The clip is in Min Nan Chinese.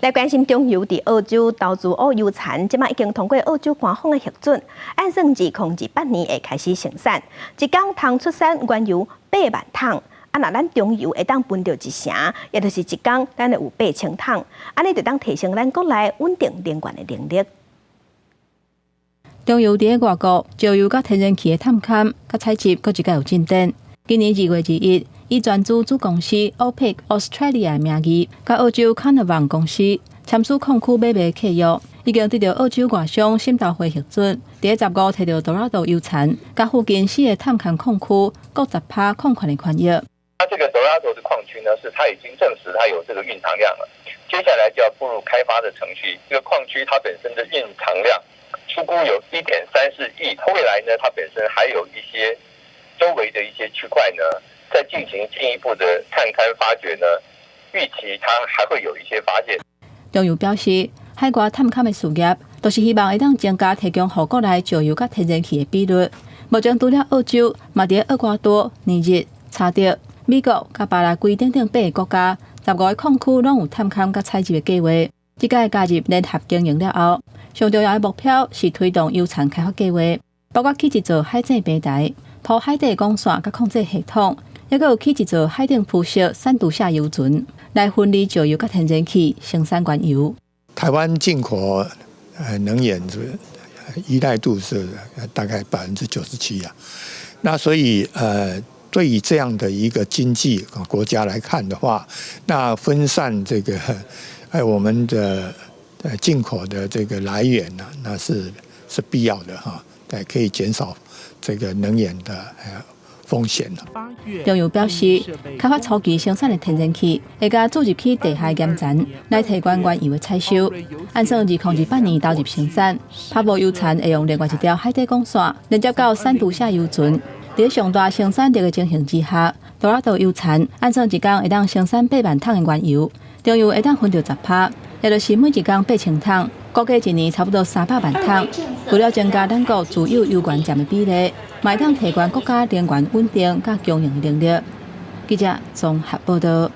來關心中油佇澳洲投資烏油田，這馬已經通過澳洲官方的核准，按算2028年會開始生產，一工通出產原油8萬桶。啊，若咱中油會當分著一成，也就是一工咱會有8000桶，按呢就當提升咱國內穩定能源的能力。中油佇外國石油佮天然氣的探勘佮採集，閣一擺有進展。今年2月21，以全資子公司 OPIC Australia 的名義，佮澳洲 Carnarvon 公司簽署礦區買賣契約，已經得到澳洲外商審投會核准。佇十五提著 Dorado 油田，佮附近四个探勘礦區各10%礦權的權益。它這個 Dorado 的礦區呢，是它已經證實它有這個蘊藏量了，接下來就要步入開發的程序。這個礦區它本身的蘊藏量初估有1.34億，未來呢，它本身還有一些周圍的一些區塊呢，在進行進一步的探勘發掘呢，預期它還會有一些發現。中油表示，海外探勘的事業，都是希望會當增加提供予國內石油佮天然氣的比率。目前除了澳洲，嘛佇厄瓜多、尼日、查德、美國佮巴拉圭等等八个國家，15個礦區攏有探勘佮採集的計劃。這擺加入聯合經營了後，上重要的目標是推動油田開發計劃，包括起一座海井平台、鋪海底管線佮控制系統，抑閣有起一座海頂鋪設散度下油船，來分離石油佮天然氣，生產原油。台灣進口能源依賴度是大概97%啊，那所以對於這樣的一個經濟國家來看的話，那分散這個我們的進口的這個來源呢，那是必要的哈，對，可以減少這個能源的風險。中油表示，開發初期生產的天然氣會共注入去地下岩層，來提懸原油的採收。按算2028年投入生產。帕博油田會用另外一條海底管線連接到散度下油船。佇上大生產力的情形之下，多拉多油田按算一工會當生產8萬桶的原油，中油會當分著10%，也就是每一工8000桶，估計一年差不多300萬桶。除了增加咱國自有油源佔的比例，嘛會當提懸國家能源穩定佮供應的能力。記者綜合報道。